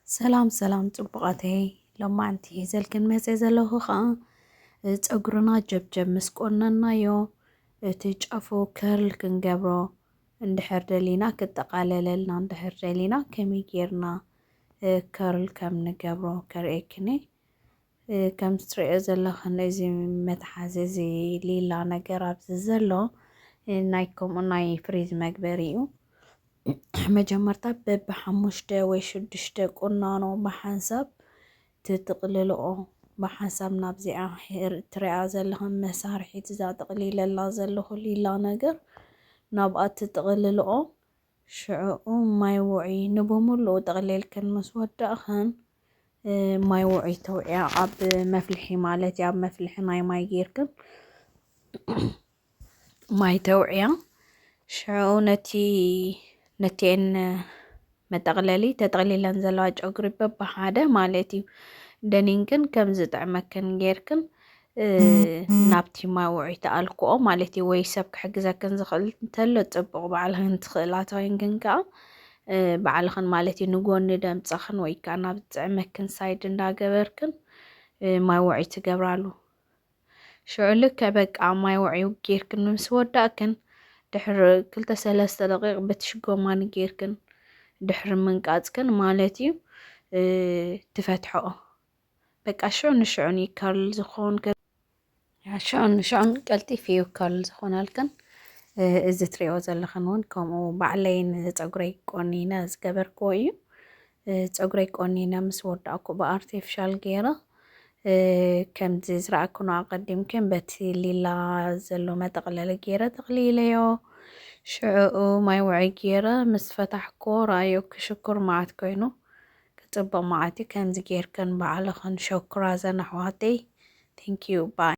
ሰላም ሰላም ጽቡቓተይ፣ ሎማዓንቲ ሒዘልክን መጸ ዘለኹ ኸኣ ጸጉርና ጀብጀብ ምስ ቆነናዮ እቲ ጫፉ ከርል ክንገብሮ እንድሕር ደሊና፣ ክጠቓለለልና እንድሕር ደሊና ከመይ ጌርና ከርል ከም ንገብሮ ከርእየክን እየ። ከምዚ ትርእዮ ዘለኽን እዚ መትሓዚ እዚ ሊላ ነገር ኣብዚ ዘሎ ናይ ከምኡ ናይ ፍሪዝ መግበሪ እዩ። መጀመርታ በብሓሙሽተ ወይ ሽዱሽተ ቁናኖ ብሓንሳብ ትጥቕልልኦ። ብሓንሳብ ናብዚኣ ትሪኣ ዘለኽን መሳርሒት እዛ ጥቕሊለላ ዘለኹ ሊላ ነገር ናብኣ ትጥቕልልኦ። ሽዕኡ ማይ ውዒ ንብምሉኡ ጠቕሊልክን ምስ ወዳእኽን ማይ ውዒ ተውዕያ ኣብ መፍልሒ ማለት እዩ። ኣብ መፍልሒ ናይ ማይ ጌርክን ማይ ተውዕያ። ሽዑ ነቲ ነቲኤን መጠቕለሊ ተጠቕሊለን ዘለዋ ጨጉሪ በብሓደ ማለት እዩ። ደኒንክን ከም ዝጥዕመክን ጌርክን ናብቲ ማይ ውዒ ተኣልክኦ ማለት እዩ። ወይ ሰብ ክሕግዘክን ዝኽእል እንተሎ ጽቡቕ፣ ባዕልኽን ትኽእላ ተኮይንክን ከኣ ባዕልኽን ማለት እዩ ንጎኒ ደምጸኽን ወይ ከኣ ናብ ዝጥዕመክን ሳይድ እንዳገበርክን ማይ ውዒ ትገብራሉ። ሽዑ ልክዕ በቃ ማይ ውዒ ጌርክን ምስ ወዳእክን ድሕሪ ክልተ ሰለስተ ደቂቕ በቲ ሽጎማኒ ጌርክን ድሕሪ ምንቃጽክን ማለት እዩ ትፈትሐኦ። በቃ ሽዑ ንሽዑን እዩ ከርል ዝኾን ሽዑን ንሽዑን ቀልጢፍ እዩ ከርል ዝኾነልክን። እዚ ትሪኦ ዘለኽን እውን ከምኡ ባዕለይ ንፀጉረይ ቆኒነ ዝገበርክዎ እዩ። ፀጉረይ ቆኒነ ምስ ወዳእኩ ብኣርቲፊሻል ገይረ ከምዚ ዝረኣክኖ ኣቐዲምክን በቲ ሊላ ዘሎ መጠቕለሊ ገይረ ጠቕሊለዮ። ሽዕኡ ማይ ውዒ ገይረ ምስ ፈታሕክዎ ረኣዮ ክሽኩር መዓት ኮይኑ ክፅብቕ መዓት እዩ። ከምዚ ጌርክን ባዕልኽን ሸኩራ ዘን ኣሕዋተይ። Thank you bye።